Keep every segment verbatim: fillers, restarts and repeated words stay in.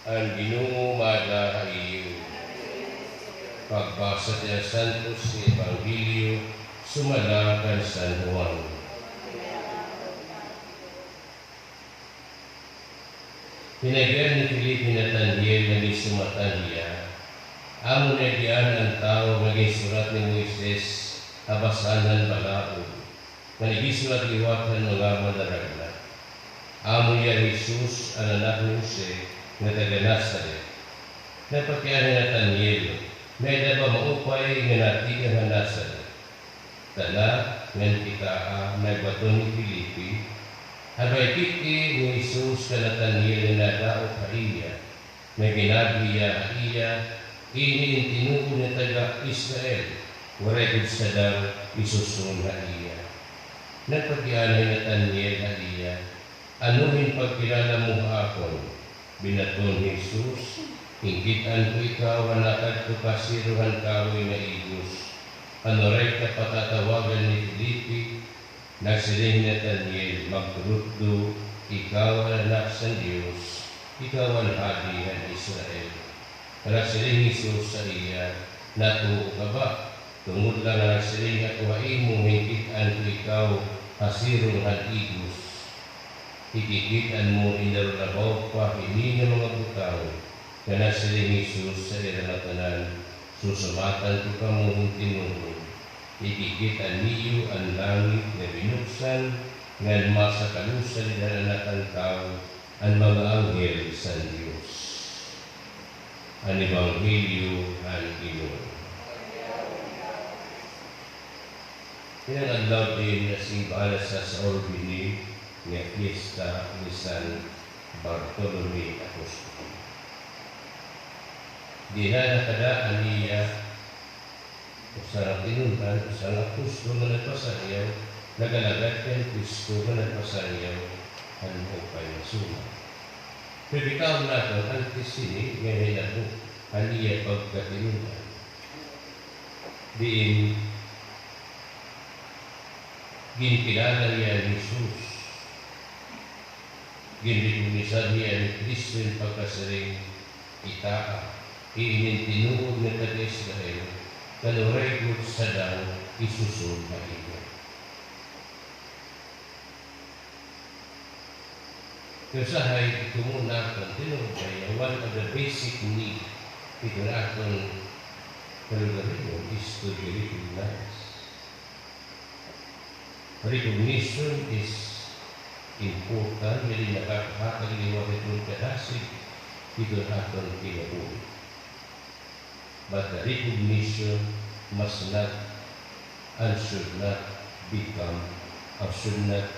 An Ginoo maada ha iyo. Pagbasa tiyan Santos nga Ebanghelyo sumala kan San Juan. Pinagian ni Felipe hi Nataniel nga ginsumatan hiya. Amo na diyan an tawo nga ginsurat ni Moises ha basahan han balaod, nga nagisulat liwat han mga manaragna. Amo hiya Jesus, an anak ni Jose, nga taga Nazaret. Nagpakiana hi Nataniel, "May-ada ba maupay nga natikang ha Nazaret?" Tana, ngan kitaa, nagbaton ni Felipe. An may kit-i ni Jesus kan Nataniel nga nadaot ha iya, nga ginabi hiya ha iya, "Ini in tinuod nga taga-Israel, waray gud sada nga isuson ha iya." Nagpakiana hi Nataniel ha iya, "Ano hin pagkilala mo ha akon?" Binaton ni Jesus, "Ginkit-an ko ikaw han nakadto ka ha siro han kahoy nga igos, han waray ka pa tatawagan ni Felipe." Nagsiring hi Nataniel, "Magturutdo, ikaw an Anak san Dios, ikaw an Hadi han Israel." Nagsiring hi Jesus ha iya, "Natuo ka ba? Tungod la nga nagsiring ako ha imo nga ginkit-an ko ikaw ha siro han igos. Hikikit-an mo in narulabaw pa hini nga mga butang." Ngan nagsiring hi Jesus ha ira ngatanan, "Susumatan ko kamo hin tinuod, hikikit-an niyo an langit nga binuksan, ngan masakalusan dida han Anak han Tawo an mga anghel san Dios." An Ebanghelyo han Ginoo. Ining adlaw diin nasimbahan sa Urbini nga piyesta ni San Bartolome Apostol. Dinha nakadaan niya usa nga tinun-an, usa nga apostol nga nagpasayaw, nag-alagad kan Cristo nga nagpasayaw han maupay nga sumat. Pero bitaon naton antes hini nga hinabo han iya pagkatinun-an. Diin ginkilala hiya ni Jesus. Ginrikognisar hiya ni Cristo hin pagkasiring, "Kitaa, ini in tinuod nga taga-Israel, ngan waray gud sada nga isuson ha iya." Pero usahay, ito mo naton, tinuod kay one of the basic need ito naton kalugaringon is to be recognized. Recognition is important, diri nakakahatag liwat hiton kadasig hiton aton kinabuhi. But the recognition must not and should not become, or should not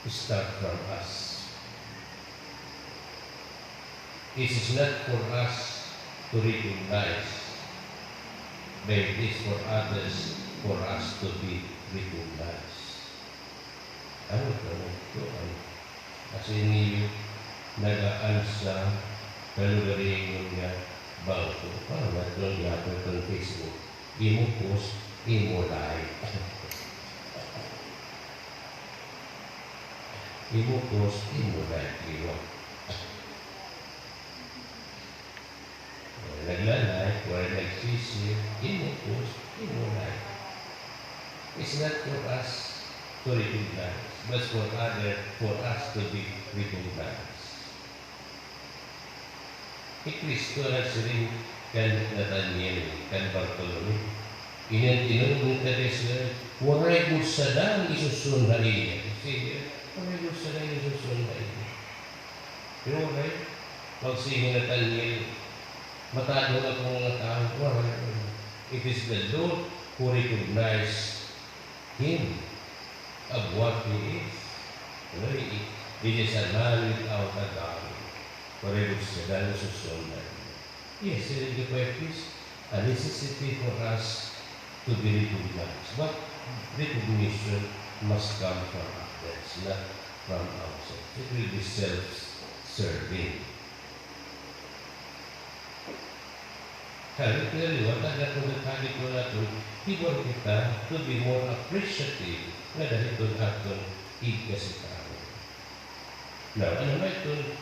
start from us. It is not for us to recognize, but it is for others for us to be recognized. Ano ito? Ito, ano? Kasi niyo, nagaan sa kalugaringon nga bangko. Parang nagtulong gihapon itong Facebook. Imo post, imo like. Imo post, imo like, di ba? Nagla-like, waray nag-share, imo post, imo like. It's not for us to recognize, but for other, for us to be recognized. Hi Cristo nagsiring kan Nataniel, kan Bartolome, "Ini an tinuod nga taga-Israel, waray gud sada nga isuson ha iya." Sige, waray gud sada nga isuson ha iya. Pero waray, pagsiring ni Nataniel, "Matadong ako mga tawo." Waray. It is the Lord who recognize him of what he is. Ano, i-, it is a man without a God. Waray gud sada nga isuson ha iya. Yes, it is a necessity for us to be recognized. But recognition must come from others, not from ourselves. It will be self-serving. Kay, kay liwat, an aton gahapon naton, hibaro kita to be more appreciative ngada hiton aton igkasitaon. Now, ano man iton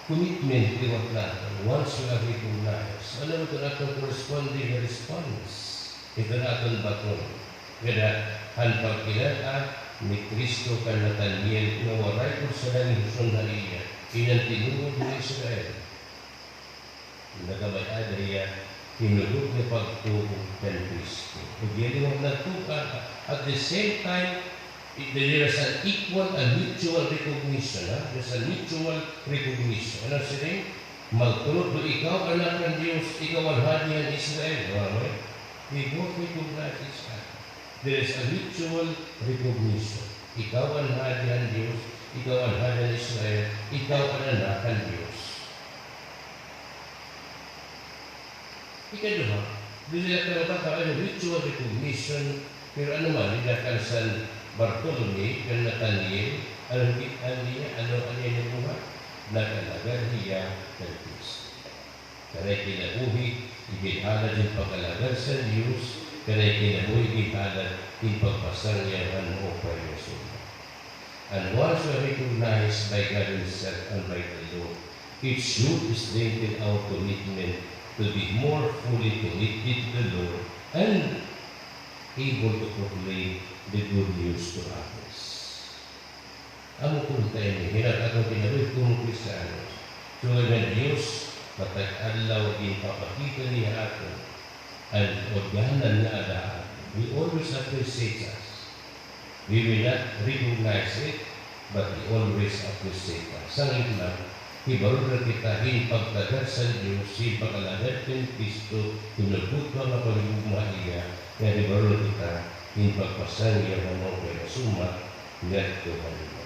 commitment liwat naton, once we are recognized, ano man iton aton corresponding nga response? Iton aton baton. Ngada han pagkilal-a ni Cristo kan Nathanael nga waray usa la nga hinuson ha iya, in an tinuod nga Israel. Nagamay-ada hiya hin hugot nga pagtuo kan Cristo. Ug iya liwat nagtuo, at the same time, it, there is an equal and mutual recognition, ha? There's a mutual recognition. Ano siring? Magtulod do ikaw anak kan Dios, ikaw an hadi han Israel. Ano, eh? They both recognize each other. There is a mutual recognition. Ikaw an hadi han Dios, ikaw an hadi han Israel, ikaw an anak kan Dios. Ikaduha, diri la kay magkakaroon hin mutual recognition, pero ano man, dida kan San Bartolome, kan Nathanael, ano, ano niya, ano, ano niya nakuha? Nag-alagad hiya kan Cristo. Kanay kinabuhi, iginhalad hin pag-alagad sa Dios, kanay kinabuhi, iginhalad hin pagpasangyaw han maupay nga sumat. And once we are recognized by God Himself and by the Lord, it should strengthen our commitment to be more fully connected to the Lord and able to proclaim the good news to others. Amo kon tayo ni, hinan aton kinabuhi komo Kristiyanos. Sugad nga Dios, matag adlaw ginpapakita niya ha aton an uganan nga ada. He always appreciates us. We will not recognize it, but He always appreciates us. Sanglit la, hibarunon kita hin pagtagad sa Dios, hin pag-alagad kan Cristo, hin nagbuto nga paghigugma ha iya, nga hibarunon kita hin pagpasangyaw han maupay nga sumat ngadto ha Dios.